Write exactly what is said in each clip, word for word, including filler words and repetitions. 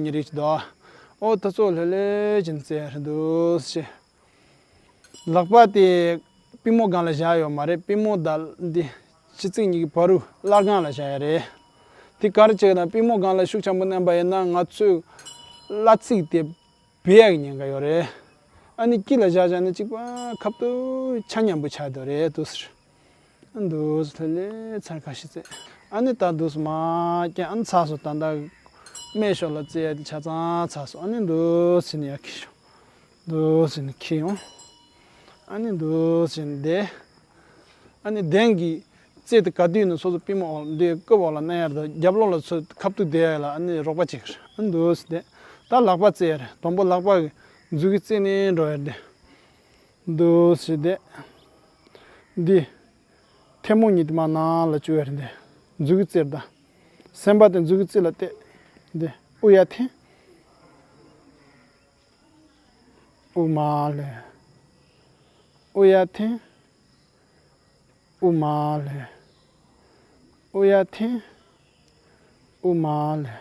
ཉིན་རེ་ཞིག་འདུག་ཨོ་ད་ཚོ་ལྷོད་ལྷོད་བྱས་ནས་བཙལ་རེད་འདུག་ཟེར། ལག་པ་དེ་པུས་མོ་སྒང་ལ་བཞག་ཡོད་མ་རེད། པུས་མོ་དང་འདི་ཕྱི་ཚིགས་གཉིས་ཀྱི་བར་དུ་སླར་སྒང་ལ་བཞག་ཡ་རེད། དེ་ག་རེ་བྱེད་ཀྱི་དང་པུས་མོ་སྒང་ལ་ཤུགས་ཆེན་པོ་མནན་པ་ཡིན་ན་ང་ཚོའི་སླ་ཚིགས་དེ་བུད་ཡག་གི་ཉེན་ཁ་ཡོད་རེད། ཨ་ནི་དཀྱིལ་ལ་བཞག་བཞག་ན་གཅིག་པ་ཁ་ཐུག་ཆ་མཉམ་པོ་ཆགས་འདུག་རེད་འདུག་ཟེར། ཨ་འདུག་ལྷོད་ལྷོད་ཚར་ཁ་ཤས་བཙལ། ཨ་ནི་ད་འདུག་མ་ཀྱང་ཨ་ནི་ཚར་སོང་། ད་ལྟ་སྨད་ཕྱོགས་ལ་བཙལ་ཡ་དེ་ཆ་ཚང་ཚར་སོང་། ཨ་ནི་འདུག་ཟེར་ནས་ཡར་འཁྱེར་ཤོག་འདུག་ཟེར་ནས་འཁྱེར་ཡོང་། ཨ་ནི་འདུག་ཟེར་ནས་བསྡད། ཨ་ནི་གདན་གྱི་རྩེ་དེ་ག་དུས་ཡིན་ན་སོ་སོ་པུས་མོ་འོག་འདི་རྐུབ་འོག་ལ་མནན་ཡ་རེད། རྒྱབ་ལོགས་ལ་ཚུར་ཁ་ཐུག་བསྡད་ཡ་ལ་ཨ་ནི་རོགས་པ་བྱེད་ཀྱི་རེད། ཨ་ནི་འདུག་ཟེར་བསྡད། ད་ལག་པ་བཙལ་ཡ་རེད། དང་པོ་ལག་པ་གི་མཛུབ་གུ་བཙལ་ནས་འགྲོ་ཡ་རེད། འདུག་ཟེར་བསྡད། འདི་ཐལ་མོ་གཉིས་དེ་མར་ནང་ལ་བཅུག་ཡ་རེད། འདི་མཛུབ་གུ་རྩེར་ད། སེམས་པ་དེ་མཛུབ་གུ་རྩེ་ལ་གཏད། འདི་དབུགས་ཡར་འཐེན། དབུགས་མར་ལེན། དབུགས་ཡར་འཐེན། དབུགས་མར་ལེན། དབུགས་ཡར་འཐེན། དབུགས་མར་ལེན།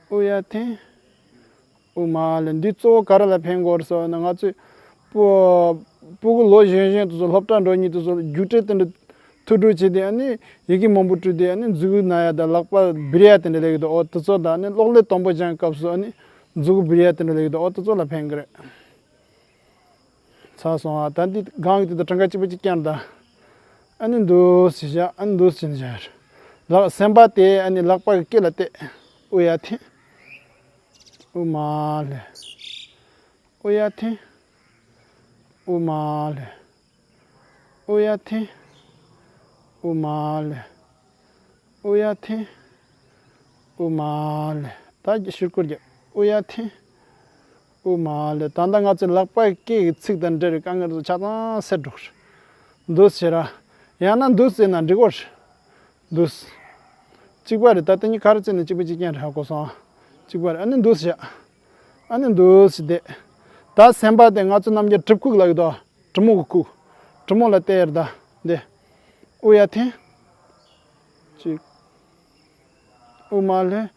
དབུགས་ཡར་འཐེན། དབུགས་མར་ལེན། འདི་གཙོ་བོ་ག་རེ་ལ་ཕན་གྱི་ཡོད་རེད་ཟེར་ན་ང་ཚོས་སྤུ་སྤུ་གུ་ལོ་གཞོན་གཞོན་དེ་ཚོ་སློབ་གྲྭ་འགྲོ་མཁན་དེ་ཚོ་རྒྱུགས་སྤྲོད་དེ་འདྲ་ཐུགས་སྤྲོ་བྱས་ཏེ་ཨ་ནི་ཡི་གེ་མང་པོ་བྲིས་ཏེ་ཨ་ནི་མཛུབ་གུ་ན་ཡ་དང་ལག་པ་སྦྲེལ་ཡ་དེ་འདྲ་ལས་ཀྱི་འདུག་ཨོ་དེ་ཚོ་དང་ཨ་ནི་གློག་ཀླད་དང་པོ་སྦྱང་སྐབས་སུ་ཨ་ནི་མཛུབ་གུ་སྦྲེལ་ཡ་དེ་འདྲ་ལས་ཀྱི་འདུག་ཨོ་དེ་ཚོ་ལ་ཕན་གྱི་རེད། ཚར་སོང་ཨ། ད་འདི་སྒང་གི་དེ་དང་གྲངས་ཀ་གཅིག་པ་གཅིག་རྐྱང་ད། ཨ་ནི་འདུག་ཟེར་བཞག་ཨ་ནི་འདུག་ཟེར་བཞག་ལག་སེམས་པ་དེ་ཨ་ནི་ལག་པ་གི་སྐེ་ལ་གཏད། དབུགས་ཡར་འཐེན། དབུགས་མར་ལེན། དབུགས་ཡར་འཐེན། དབུགས་མར་ལེན། དབུགས་ཡར་འཐེན། དབུགས་མར་ལེན། དབུགས་ཡར་འཐེན། དབུགས་མར་ལེན། ད་ཕྱིར་སྐོར་རྒྱབ། དབུགས་ཡར་འཐེན། དབུགས་མར་ལེན། ད་ལྟ་ང་ཚོའི་ལག་པ་སྐེ་གི་ཚིགས་དང་འབྲེལ་བའི་དཀའ་ངལ་ཚོ་ཆ་ཚང་སེལ་འགྲོ་གི་རེད། འདུག་ཟེར་ར། ཡང་ན་འདུག་ཟེར་ན་འགྲིག་གོ་རེད། འདུག་གཅིག་པ་རེད། ད་ལྟ་གཉིས་ག་རེ་བརྩིས་ན་གཅིག་པ་གཅིག་རྐྱང་རེད་ཧ་གོ་སོང་། གཅིག་པ་རེད། ཨ་ནི་འདུག་བཞག་ཨ་ནི་འདུག་ཟེར་བསྡད། ད་སེམས་པ་དེ་ང་ཚོ་རྣམ་རྒྱལ་གྲིབ་ཁུག་ལ་ཡོད་དོ། གྲི་མོ་གི་ཁུག་གྲི་མོ་ལ་གཏད་ཡར་ད་འདི། དབུགས་ཡར་འཐེན། གཅིག་དབུགས་མར་ལེན།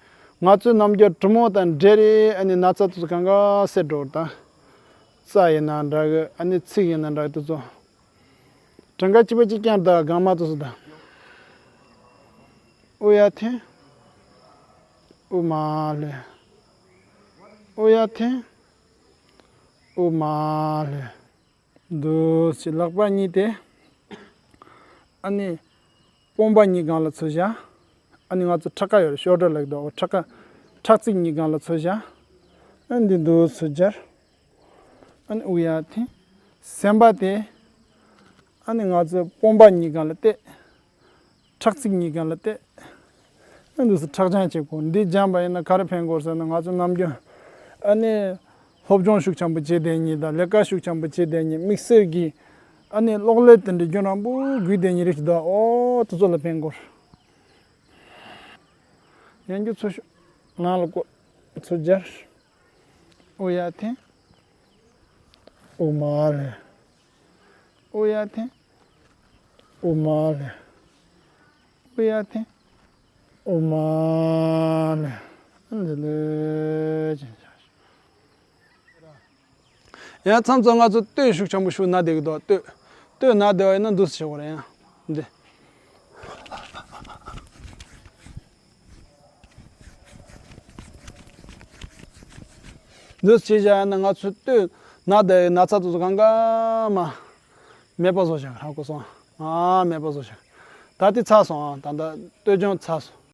ང་ཚོའི་རྣམ་རྒྱལ་གྲི་མོ་དང་འབྲེལ་རེད། ཨ་ནི་ན་ཚ་དེ་ཚོ་གང་ག་སེལ་འགྲོ་ད། རྩ་ཡིན་ན་འདྲ་གི་ཨ་ནི་ཚིགས་ཡིན་ན་འདྲ་གི་དེ་ཚོ། གྲངས་ཀ་གཅིག་པ་གཅིག་རྐྱང་དང་སྒང་མ་དུ་སུ་དང་། དབུགས་ཡར་འཐེན། དབུགས་མར་ལེན། དབུགས་ཡར་འཐེན། དབུགས་མར་ལེན། འདུག་སེ་ལག་པ་གཉིས་དེ། ཨ་ནི། དཔུང་པ་གཉིས་སྒང་ལ་ཚུར་བཞག་ཨ་ནི་ང་ཚོ་ཁྲག་ཁ་ཡོད་རེད། ཤོལ་ཌར་ལབ་ཀྱི་འདུག་ཁྲག་ཁ། ཁྲག་རྩིབས་གཉིས་སྒང་ལ་ཚུར་བཞག་ཨ་ནི་འདི་འདུག་སེ་སྦྱར། ཨ་ནི་དབུགས་ཡར་འཐེན། སེམས་པ་དེ། ཨ་ནི་ང་ཚོའི་དཔུང་པ་གཉིས་སྒང་ལ་གཏད། ཁྲག་རྩིབས་གཉིས་སྒང་ལ་གཏད། ཨ་འདུག་སེ་ཁྲག་སྦྱང་བྱེད་དགོས། འདི་སྦྱངས་པ་ཡིན་ན་ག་རེ་ཕན་དགོས་ཟེར་ན་ང་ཚོ་ནམ་རྒྱུན། ཨ་ནི། སློབ་སྦྱོང་ཤུགས་ཆེན་པོ་བྱེད་བསྡད་མཁན་དང་ལས་ཀ་ཤུགས་ཆེན་པོ་བྱེད་བསྡད་མཁན་དམིགས་བསལ་གྱི། ཨ་ནི་གློག་ཀླད་དེ་འདྲ་རྒྱུན་རིང་པོ་སྒུག་བསྡད་མཁན་རིགས་ཤིག་འདུག་ཨོ་དེ་ཚོ་ལ་ཕན་དགོས། ཡང་རྒྱུ་ཚུར་ཤོག་ནང་ལ་བཀོད། ཚུར་སྦྱར། དབུགས་ཡར་འཐེན། དབུགས་མར་ལེན། དབུགས་ཡར་འཐེན། དབུགས་མར་ལེན། དབུགས་ཡར་འཐེན། དབུགས་མར་ལེན། ལེ་ལེ་ཅན་བྱ། ཡང་མཚམས་མཚམས་ང་ཚོ་སྟོད་ཤུགས་ཆེན་པོ་ཤུགས་ན་བསྡད་ཀྱི་འདུག་སྟོད། སྟོད་ན་བསྡད་པ་ཡིན་ན་འདུག་སེ་བྱེད་དགོས་རེད་ཡང་། འདི། འདུག་སེ་བྱས་བཞག་ཡིན་ན་ང་ཚོ་སྟོད་ན་བསྡད་ཡི་ན་ཚ་དེ་ཚོ་གང་ག་མ། མེད་པ་བཟོ་བཞག་ཧ་གོ་སོང་། ཨ་མེད་པ་བཟོ་བཞག་ད་དེ་ཚར་སོང་ཨ། ད་ད་སྟོད་སྦྱོང་ཚར་སོང་།